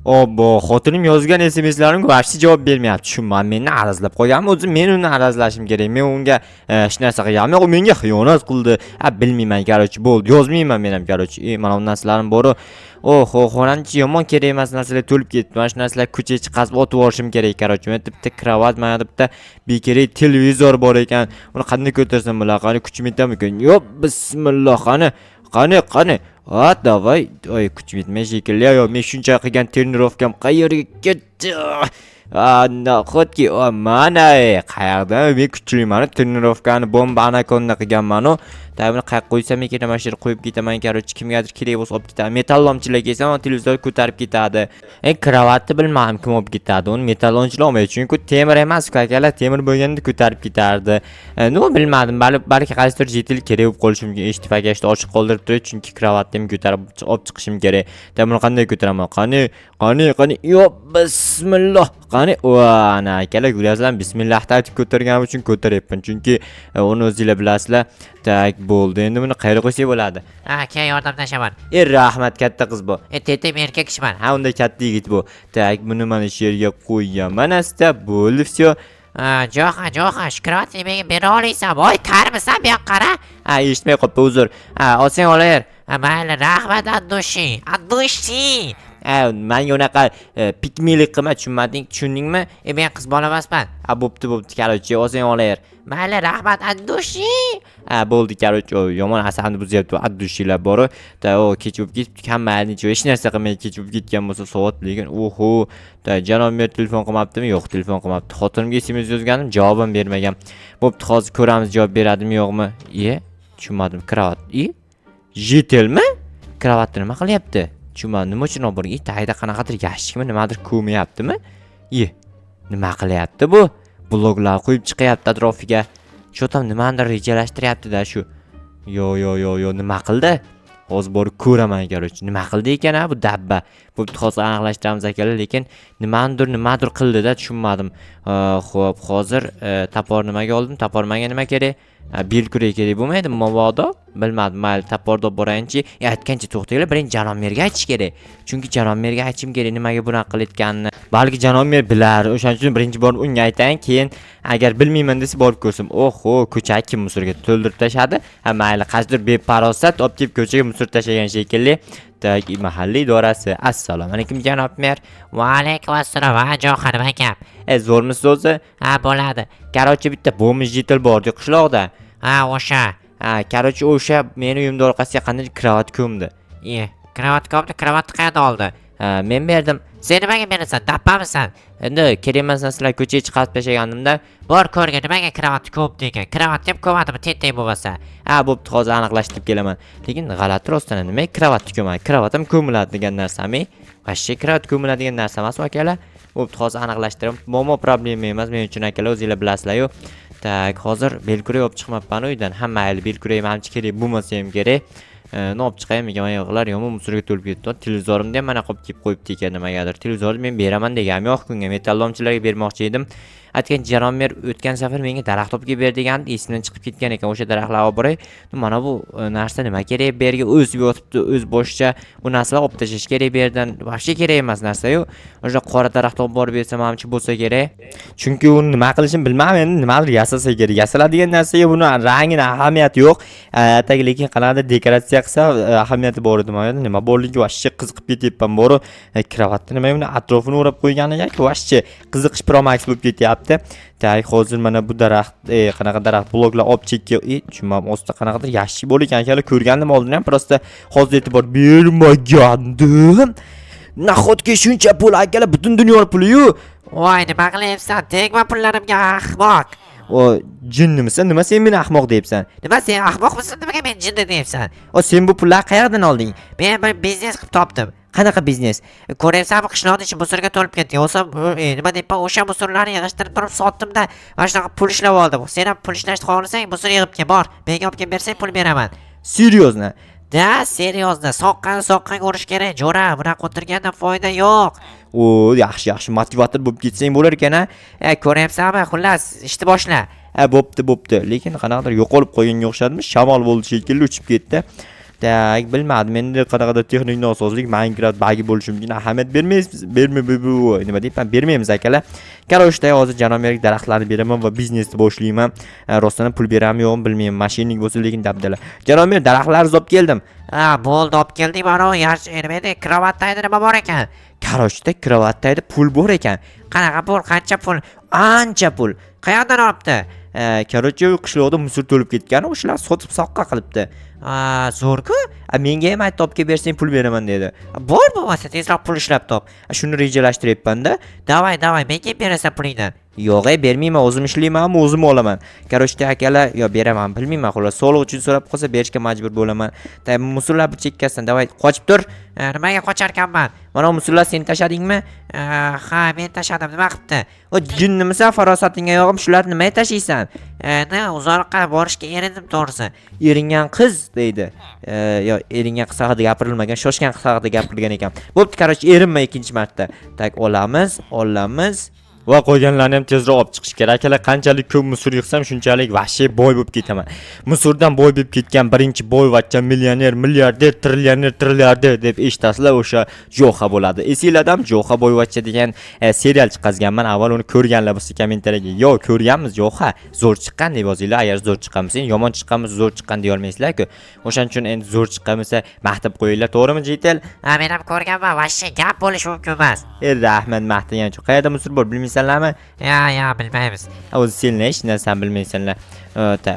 Obbo, xotinim yozgan SMSlarimga вообще javob bermayapti. Tushunmadim, meni arazlab qo'yganmi o'zi? Men uni arazlashim kerak. Men unga hech narsa qilganim yo'q, u menga xiyonat qildi. A, bilmayman, короче, bo'ldi. Yozmayman men ham, короче. E, mana bu narsalarim boru. Oho, xonamni ichi yomon kerak emas narsalar to'lib ketdi. Mana shu narsalar ko'chaga chiqazib otib yuborishim kerak, короче. Mana bitta кровать, mana bitta bekerak televizor bor ekan. Uni qanday ko'tarsam bo'ladi? Qani, kuchim yetamikan? Yo'q, bismillah, qani. Qani, qani. Ha, давай. Oy, kuchim yetmay shekilli. Yo'q, men shuncha qilgan тренировка m qayerga ketdi? A, nahotki, o, mana, qayerdan men kuchliman, тренировка ni bomba anakonda qilganman-u. Так, buni qayerga qo'ysam ekan? Mana shu yerga qo'yib ketaman, короче, kimgadir kerak bo'lsa olib ketadi. Metallomchilar kelsa, mana televizor ko'tarib ketadi. E, кровать ni bilmadim kim olib ketadi. Uni metallomchilar olmaydi, chunki temir emas, akalar, temir bo'lganda ko'tarib ketardi. E, nima bilmadim, balki qaysidir житель kerak bo'lib qolishi mumkin. Eshitib aka, eshikni ochiq qoldirib turay, chunki кровать ni ham ko'tarib olib chiqishim kerak. Так, buni qanday ko'taraman? Qani, qani, qani. Yo, bismillah. Qani, va, ana akalar, ko'ryapsizlarmi? Bismillah aytib ko'targanim uchun ko'taryapman, chunki uni o'zinglar bilasizlar. Так, bo'ldi. Endi buni qayerga qo'ysak bo'ladi? Aka, yordamlashaman. E, rahmat, katta qiz bu. E, tetim, erkak kishiman. Ha, unda katta yigit bu. Так, buni mana shu yerga qo'yaman asta. Bo'ldi, всё. Ha, Jo'xa, Jo'xa, shu кровать ni menga bera olasan. Voy, karmisan, bu yoqqa qara. Ha, eshitmay qolibdi, uzr. Ha, olsang olaver. Ha, mayli, rahmat, от души, от души. Ha, manga unaqa pikmilik qilma, tushunmading, tushundingmi? E, men qiz bola emasman. Ha, bo'pti, bo'pti, короче, olsang olaver. Mayli, rahmat, от души. Ha, bo'ldi, короче, yomon asabni buzyapti от души lar boru. Да, o, kech bo'lib ketibdi, hamma necha hech narsa qilmay kech bo'lib ketgan bo'lsa soat, lekin oho, да, janob mer telefon qilmabdimi? Yo'q, telefon qilmabdi. Xotinimga SMS yozganim, javob ham bermagan. Bo'pti, hozir ko'ramiz, javob beradimi, yo'qmi? E, tushunmadim, кровать. E, житель mi? Кровать ni nima qilyapti? Tushunmadim, nima uchun olib borgan? E, tagida qanaqadir yashikmi, nimadir ko'myaptimi? E, nima qilyapti bu? Bloklar qo'yib chiqyapti atrofiga. Shu tam nimanidir rejalashtiryapti-da shu. Yo, yo, yo, yo, nima qildi? Hozir borib ko'raman, короче. Nima qildi ekan a bu dabba? Bo'pti, hozir aniqlashtiramiz, akalar, lekin nimanidir nimadir qildi-da, tushunmadim. Xo'p, hozir топор nimaga oldim? Топор menga nima kerak? Belkurak kerak bo'lmaydi mabodo? Bilmadim, mayli, топор ni olib borayinchi. E, aytgancha to'xtanglar, birinchi janob merga aytish kerak. Chunki janob merga aytishim kerak nimaga bunaqa qilayotganini. Balki janob mer bilar. O'shaning uchun birinchi borib unga aytayin, keyin agar bilmayman desa borib ko'rsin. Oho, ko'chaga kim мусор ga to'ldirib tashladi? Ha, mayli, qaysidir befarosat olib kelib ko'chaga мусор tashlagan shekilli. Так, mahalla idorasi. Assalomu alaykum, janob mer. Va alaykum assalom. Ha, Jo'xa, nima gap? E, zo'rmisiz o'zi? Ha, bo'ladi. Короче, bitta бомж житель bordi qishloqda. Ha, o'sha. Ha, короче, o'sha meni uyimni orqasiga qanday кровать ko'mdi. E, кровать ko'mdi, кровать ni qayerdan oldi? Ha, men berdim. Sen nimaga berasan? Dappamisan? Endi kerak emas narsalar ko'chaga chiqarib tashlaganimda, Bor ko'rgin, nimaga кровать ni ko'mdi ekan? Кровать ni ham ko'madimi, tentak bo'lmasa? Ha, bo'pti, hozir aniqlashtirib kelaman. Lekin g'alati rostdan, nimaga кровать ni ko'madi? Кровать ham ko'miladi degan narsami? Вообще кровать ko'miladigan narsa emasmi, akalar? Bo'pti, hozir aniqlashtiraman. Muammo, problema emas men uchun, akalar, o'zinglar bilasizlar-yu. Так, hozir belkurak olib chiqmabman uydan. Ha, mayli, belkurak manimcha kerak bo'lmasa ham kerak. Nima olib chiqaymi ekan? Oyoqlar yomon мусор ga to'lib ketdi. Televizorimni ham mana olib kelib qo'yibdi ekan nimagadir. Televizorni men beraman deganim yo'q kunga. Metallomchilarga bermoqchi edim. Aytgan janob mer o'tgan safar menga daraxt olib kelib ber degandi, esimdan chiqib ketgan ekan. O'sha daraxtlarni olib boray. Mana bu narsa nima kerak bu yerga o'sib yotibdi o'z boshicha. Bu narsalar olib tashlash kerak bu yerdan. Вообще kerak emas narsa-yu. O'sha qora daraxt olib borib bersam manimcha bo'lsa kerak. Chunki uni nima qilishini bilmadim, endi nimadir yasasa kerak. Yasaladigan narsaga buni rangini ahamiyati yo'q. Tagi lekin qanaqadir dekoratsiya qilsa ahamiyati bor edi. Mana nima borligi вообще qiziqib ketyapman boru. Кровать ni nima uni atrofini o'rab qo'yganiga вообще qiziqish pro max bo'lib ketyapti. Так, hozir mana bu daraxt, qanaqa daraxt, bloklar olib chekka, tushunmadim, ostida qanaqadir yashik bor ekan, akalar, ko'rgandim oldin ham, просто hozir e'tibor bermagandim. Nahotki shuncha pul, akalar, butun dunyo puli-yu. Voy, nima qilyapsan? Tegma pullarimga, ahmoq. O, jinnimisan? Nima sen meni ahmoq deyapsan? Nima, sen ahmoqmisan? Nimaga men jinni deyapsan? O, sen bu pullarni qayerdan olding? Men bir biznes qilib topdim. Qanaqa biznes? Ko'ryapsanmi, qishloqni ichi мусор ga to'lib ketgan. O'sha nima deyapman, o'sha мусор larni yig'ishtirib turib sotdim-da, mana shunaqa pul ishlab oldim. Sen ham pul ishlashni xohlasang, мусор yig'ib kel, bor. Menga olib kelib bersang, pul beraman. Серьезно? Да, серьезно. Soqqani soqqanga urish kerak, jo'ra. Bunaqa o'tirgandan foyda yo'q. O, yaxshi, yaxshi, motivator bo'lib ketsang bo'lar ekan a. E, ko'ryapsanmi? Xullas, ishni boshla. Ha, bo'pti, bo'pti. Lekin qanaqadir yo'qolib qolganga o'xshadimi? Shamol bo'ldi shekilli, uchib ketdi. Так, bilmadim endi, qanaqadir texnik nosozlik, Minecraft bagi bo'lishi mumkin. Ahamiyat bermaysiz, berma, nima deyman, bermaymiz, akalar. Короче, hozir janob merga daraxtlarni beraman va biznesni boshlayman. Rostdan pul berammi, yo'qmi, bilmayman. Мошенник bo'lsa, lekin dabdala. Janob mer, daraxtlarni olib keldim. Ha, bo'ldi, olib kelding. Mana yaxshi, nima edi, кровать tagida nima bor ekan? Короче, кровать tagida pul bor ekan. Qanaqa pul? Qancha pul? Ancha pul. Qayerdan olibdi? Короче, qishloqda musor to'lib ketgan, o'shalar sotib soqqa qilibdi. Ha, zo'r-ku. A, menga ham aytdi, olib kelib bersang, pul beraman, dedi. Bor, bo'lmasa tezroq pul ishlab top. A, shuni rejalashtiryapman-da. Давай, давай, menga ham berasan pulingdan. Yo'q, ey, bermayman, o'zim ishlaymanmi, o'zim olaman. Короче, akalar, yo beraman, bilmayman, xullas, soliq uchun so'rab qolsa, berishga majbur bo'laman. Так, musorlar bir chekkasidan, давай, qochib tur. Nimaga qocharkanman? Mana musorlar, sen tashladingmi? Ha, men tashladim, nima qilibdi? O, jinnimisan, farosatingga yo'g'im, shularni nimaga tashlaysan? Ne, uzoqqa borishga erindim, to'g'risi. Eringan qiz deydi. Yo, eringan qiz haqida gapirilmagan, shoshgan qiz haqida gapirilgan ekan. Bo'pti, короче, erinma ikkinchi marta. Так, olamiz, olamiz. Va qolganlarni ham tezroq olib chiqish kerak, akalar. Qanchalik ko'p musor yig'sam, shunchalik вообще boy bo'lib ketaman. Musordan boy bo'lib ketgan birinchi boyvachcha, millioner, milliarder, trillioner, trilliarder deb eshitasizlar, o'sha Jo'xa bo'ladi. Esinglardami, Jo'xa boyvachcha degan serial chiqazganman. Avval uni ko'rganlar bo'lsa, kommentariyaga "Yo, ko'rganmiz, Jo'xa, zo'r chiqqan" deb yozinglar. Agar zo'r chiqqan bo'lsa, yomon chiqqan bo'lsa, zo'r chiqqan deya olmaysizlar-ku. O'shaning uchun endi zo'r chiqqan bo'lsa, maqtab qo'yinglar, to'g'rimi, Jitel? Ha, men ham ko'rganman, вообще gap bo'lishi mumkin emas. E, rahmat maqtagan uchun. Qayerda musor bor, bilmaysanlarmi? Ya, bilmaymiz. O'zi sen hech narsani bilmaysanlar.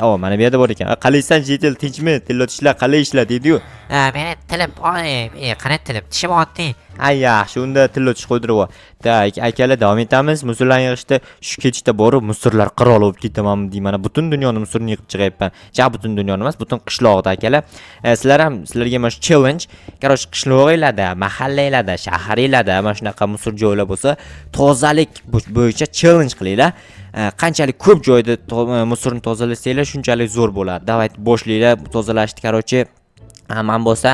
O, mana bu yerda bor ekan. Qalaysan, Jitel, tinchmi? Tillo tishlar qalay ishlar deydi-yu. Ha, meni tilim, qani tilim, tishim oddiy. Ha, yaxshi, unda tillo tish qo'ydirib ol. Так, akalar, davom etamiz. Musorlarni yig'ishda shu ketishda borib, musorlar qiroli bo'lib ketamanmi deyman. Butun dunyoni musorini yig'ib chiqyapman. Ja, butun dunyoni emas, butun qishloqda, akalar. Sizlar ham, sizlarga mana shu challenge, короче, qishlog'inglarda, mahallanglarda, shaharinglarda mana shunaqa musor joylar bo'lsa, tozalik bo'yicha challenge qilinglar. Qanchalik ko'p joyda musorni tozalasanglar, shunchalik zo'r bo'ladi. Давайте, boshlanglar tozalashni, короче. Ha, man bo'lsa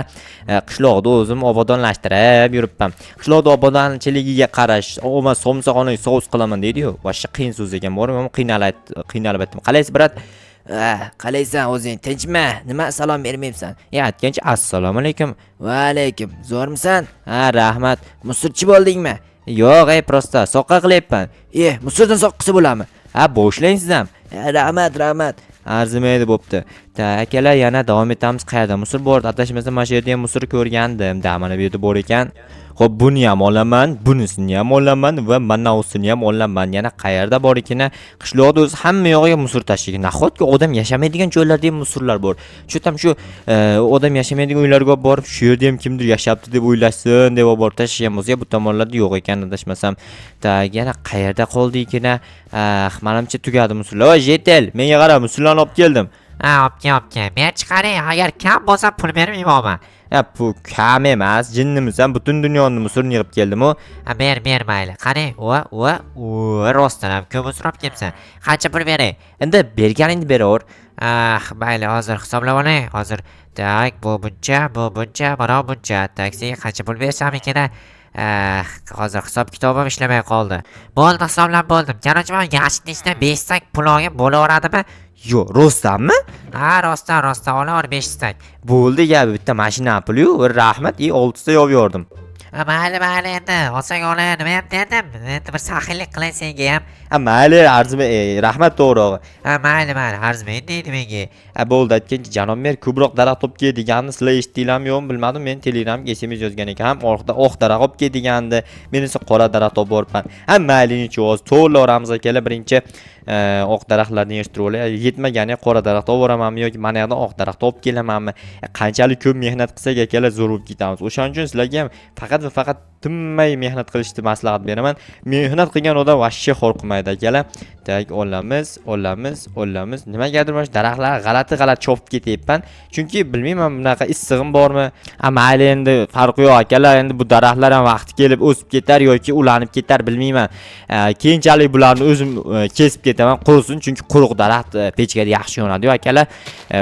qishloqda o'zim obodonlashtirib yuribman. Qishloqda obodonchiligiga qarash, umuman somsaxonaga sous qilaman deydi-yu. Вообще qiyin so'z ekan, bormi? Qiynalib, qiynalib aytdim. Qalaysiz, брат? Qalaysan o'zing, tinchmi? Nima salom bermayapsan? Ya, aytgancha, assalomu alaykum. Va alaykum. Zo'rmisan? Ha, rahmat. Musorchi bo'ldingmi? Yo'q, ey, просто soqqa qilyapman. E, musordan soqqisi bo'ladimi? Ha, boshlang siz ham. E, rahmat, rahmat. Arzimaydi, bo'pti. Так, akalar, yana davom etamiz. Qayerda musor bor? Adashmasam, mana shu yerda ham musor ko'rgandim. Да, mana bu yerda bor ekan. Xo'p, buni ham olaman, bunisini ham olaman va manavisini ham olaman. Yana qayerda bor ekan? Qishloqda o'zi hamma yog'iga musor tashlagan. Nahotki odam yashamaydigan joylarda ham musorlar bor. Shu tam shu odam yashamaydigan uylarga olib borib, shu yerda ham kimdir yashabdi deb o'ylashsin deb olib borib tashlagan bo'lsa, bu tomonlarda yo'q ekan, adashmasam. Так, yana qayerda qoldi ekan? Ah, manimcha tugadi musorlar. Voy, Jetel, menga qara, musorlarni olib keldim. Ha, olib kel, olib kel. Men chiqaring, agar kam bo'lsa, pul bermayman. Ya, bu kam emas, jinnimisan, butun dunyoni musorini yig'ib keldim-u. Ha, ber, ber, mayli. Qani, va, va, va, rostdan ham ko'p musor olib kelibsan. Qancha pul beray? Endi berganingni beraver. Ah, mayli, hozir hisoblab olay. Hozir, так, bu buncha, bu buncha, mana buncha. Так, senga qancha pul bersam ekan? Ah, hozir hisob kitobim ishlamay qoldi. Bo'ldi, hisoblab bo'ldim. Короче, man yashikni ichidan 5 стак pul olgin, bo'laveradimi? Yo'q, rostdanmi? Ha, rostdan, rostdan olaver 5 стак. Bo'ldi, ya, bitta mashina puli-yu, rahmat, и oltita yopib yordim. Ha, mayli, mayli, endi olsang ola, nima ham derdim. Endi bir saxiylik qilay senga ham. Ha, mayli, arzima, rahmat to'g'rog'i. Ha, mayli, mayli, arzimaydi deydi menga. Ha, bo'ldi, aytgancha, janob mer ko'proq daraxt olib kel deganini sizlar eshitdinglarmi, yo'qmi, bilmadim. Men Telegramga SMS yozgan ekan, ham orqada oq daraxt olib kel degandi. Men esa qora daraxt olib boribman. Ha, mayli, necha hozir to'g'rilaveramiz, akalar, birinchi oq daraxtlarni yig'ishtirib olay. Yetmagani qora daraxt olib boramanmi yoki mana yoqdan oq daraxt olib kelamanmi? Qanchalik ko'p mehnat qilsak, akalar, zo'r bo'lib ketamiz. O'shaning uchun sizlarga ham faqat va faqat tinmay mehnat qilishni maslahat beraman. Mehnat qilgan odam вообще xor qilmaydi, akalar. Так, olamiz, olamiz, olamiz. Nimagadir mana shu daraxtlar g'alati g'alati chopib ketyapman. Chunki bilmayman, bunaqa issig'im bormi? Ha, mayli, endi farqi yo'q, akalar. Endi bu daraxtlar ham vaqti kelib o'sib ketar yoki ulanib ketar, bilmayman. Keyinchalik bularni o'zim kesib ketaman, qurisin, chunki quruq daraxt pechkada yaxshi yonadi-yu, akalar.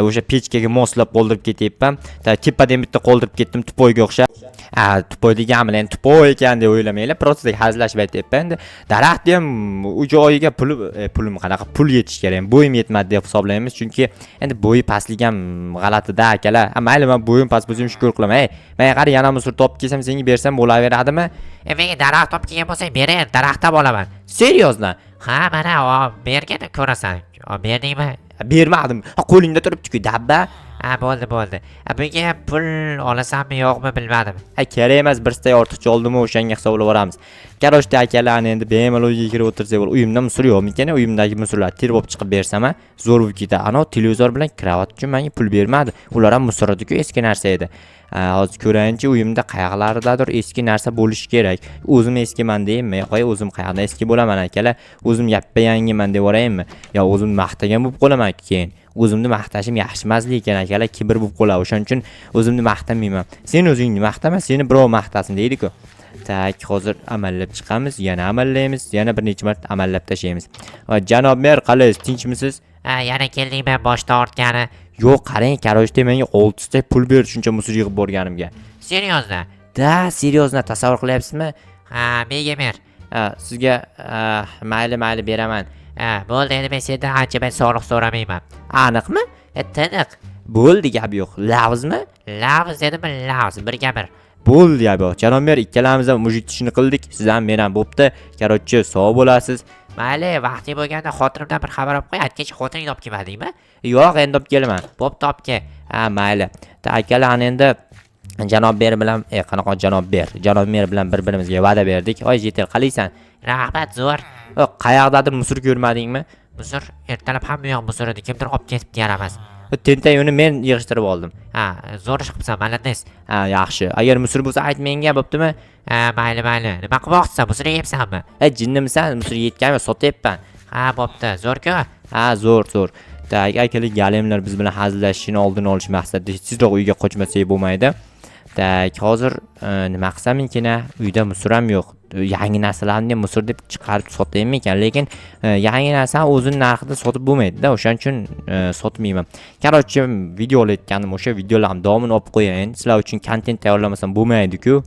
O'sha pechkaga moslab qoldirib ketyapman. Так, tepada ham bitta qoldirib ketdim, тупой ga o'xshab. A, тупой deganmi, endi тупой ekan deb o'ylamanglar, просто hazillashib aytyapman. Endi daraxtni ham u joyiga puli pulim qanaqa pul yetishi kerak, bo'yim yetmadi deb hisoblaymiz, chunki endi bo'yi pastligi ham g'alatida, akalar. A, mayli, man bo'yim past bo'lsa ham shukur qilaman. Ey, men qara, yana мусор topib kelsam, senga bersam bo'laveradimi? E, menga daraxt olib kelgan bo'lsang, beraver, daraxt ham olaman. Серьезно? Ha, mana, bergin, ko'rasan. Berdingmi? Bermadim. Ha, qo'lingda turibdi-ku, dabba. Ha, bo'ldi, bo'ldi. A, bunga pul olasanmi, yo'qmi, bilmadim. Ha, kerak emas, bir stay ortiqcha oldimi, o'shanga hisoblab yuboramiz. Короче, akalarni endi bemalol uyga kirib o'tirsak bo'ladi. Uyimda мусор yo'qmikan? Uyimdagi мусор larni terib olib chiqib bersam, zo'r bo'lib ketadi. Ana televizor bilan kravat uchun menga pul bermadi. Ular ham мусор edi-ku, eski narsa edi. Hozir ko'rayinchi, uyimda qayoqlardadir eski narsa bo'lishi kerak. O'zim eskiman deymi? Qo'y, o'zim qayerda eski bo'laman, akalar? O'zim yappa yangiman deb yuborayinmi? Yo o'zimni maqtagan bo'lib qolaman keyin. O'zimni maqtashim yaxshi emas lekin, akalar, kibr bo'lib qoladi. O'shaning uchun o'zimni maqtamayman. Sen o'zingni maqtama, seni birov maqtasin deydi-ku. Так, hozir amallab chiqamiz, yana amallaymiz, yana bir necha marta amallab tashlaymiz. Va janob mer, qalaysiz, tinchmisiz? Ha, yana keldingmi boshda ortgani? Yo'q, qarang, короче, menga 600 ta pul berdi shuncha мусор yig'ib borganimga. Серьезно? Да, серьезно, tasavvur qilyapsizmi? Ha, menga ber. Ha, sizga mayli, mayli, beraman. Ha, bo'ldi, endi men sendan ancha men soliq so'ramayman. Aniqmi? E, tiniq. Bo'ldi, gap yo'q. Lavzmi? Lavz dedimi, lavz, birga bir. Bo'ldi, gap yo'q. Janob mer, ikkalamiz ham мужик ishini qildik. Siz ham, men ham, bo'pti. Короче, sog' bo'lasiz. Mayli, vaqting bo'lganda xotinimdan bir xabar olib qo'y. Aytgancha xotiningni olib kelmadingmi? Yo'q, endi olib kelaman. Bo'pti, olib kel. Ha, mayli. Akalarni endi janob ber bilan, qanaqa janob ber? Janob mer bilan bir-birimizga va'da berdik. Oy, житель, qalaysan? Rahmat, zo'r. O, qayoqdadir мусор ko'rmadingmi? Мусор ertalab hamma yoq мусор edi. Kimdir olib ketibdi, yaramas. Tentak, uni men yig'ishtirib oldim. Ha, zo'r ish qilibsan, молодец. Ha, yaxshi. Agar мусор bo'lsa ayt menga, bo'ptimi? Ha, mayli, mayli. Nima qilmoqchisan? Мусор yeyapsanmi? E, jinnimisan? Мусор yetganmi? Sotyapman. Ha, bo'pti. Zo'r-ku. Ha, zo'r, zo'r. Так, akalar, galimlar biz bilan hazillashishini oldini olish maqsadida tezroq uyga qochmasak bo'lmaydi. Так, hozir nima qilsam ekan? Uyda мусор ham yo'q. Yangi narsalarni ham мусор deb chiqarib sotaymi ekan, lekin yangi narsani o'zini narxida sotib bo'lmaydi-da, o'shaning uchun sotmayman. Короче, video olayotganim o'sha videolarni davomini olib qo'yayin. Sizlar uchun kontent tayyorlamasam bo'lmaydi-ku.